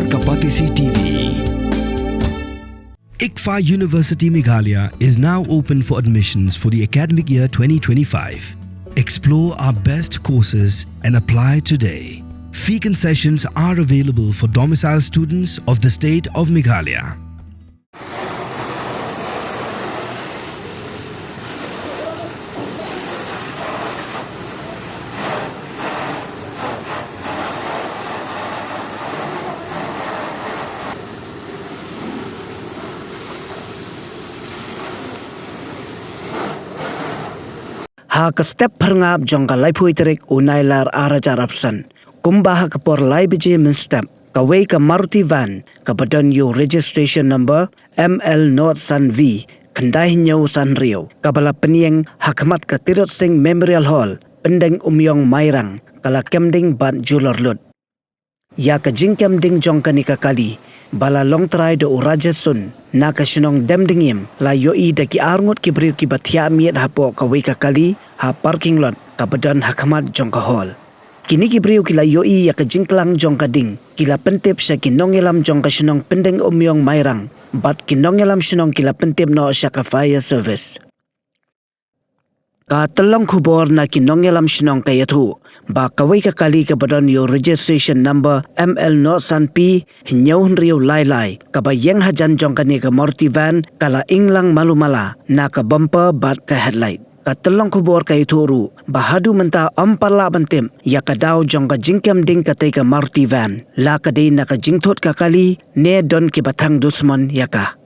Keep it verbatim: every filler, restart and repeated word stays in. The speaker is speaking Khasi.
Kapatisi T V. ICFAI University Meghalaya is now open for admissions for the academic year twenty twenty-five. Explore our best courses and apply today. Fee concessions are available for domicile students of the state of Meghalaya. Ha ka step phyrngap jong ka laiphew tarik u Nailar ar hajar arphew san, kumba ha ka por lai baje mynstep, kawei ka Maruti van kaba don ïa u registration number M L not san V khyndai hynñiew san hynriew, kaba la pynïeng ha khmat ka Tirot Sing Memorial Hall, Pyndengumiong, Mairang, ka la kem ding bad julor lut. Ïa ka jingkem ding jong kane ka kali, ba la long trai da u Rajesh Sun na ka shnong Demdingim, la ïohi da ki arngut ki briew kiba thiah miet hapoh kawei ka kali ha parking lot kaba don ha khmat jong ka hall. Kine ki briew ki la ïohi ïa ka jingklang jong ka ding, ki la pyntip sha ki nongïalam jong ka shnong Pyndengumiong, Mairang, bad ki nongïalam shnong ki la pyntip noh sha ka fire service. Ka tyllong khubor na ki nongïalam shnong ka ïathuh ba kawei ka kali kaba don ïa u registration number M L not san P hynñiew hynriew lai lai, kaba ïeng hajan jong kane ka Maruti van, ka la ing lang malu mala na ka bumper bad ka headlight. Ka tyllong khubor ka ïathuh ruh ba haduh mynta ym pat lah ban tip ïa ka daw jong ka jingkem ding katei ka Maruti van, la ka dei na ka jingthut ka kali ne don kiba thang dusmon ïa ka.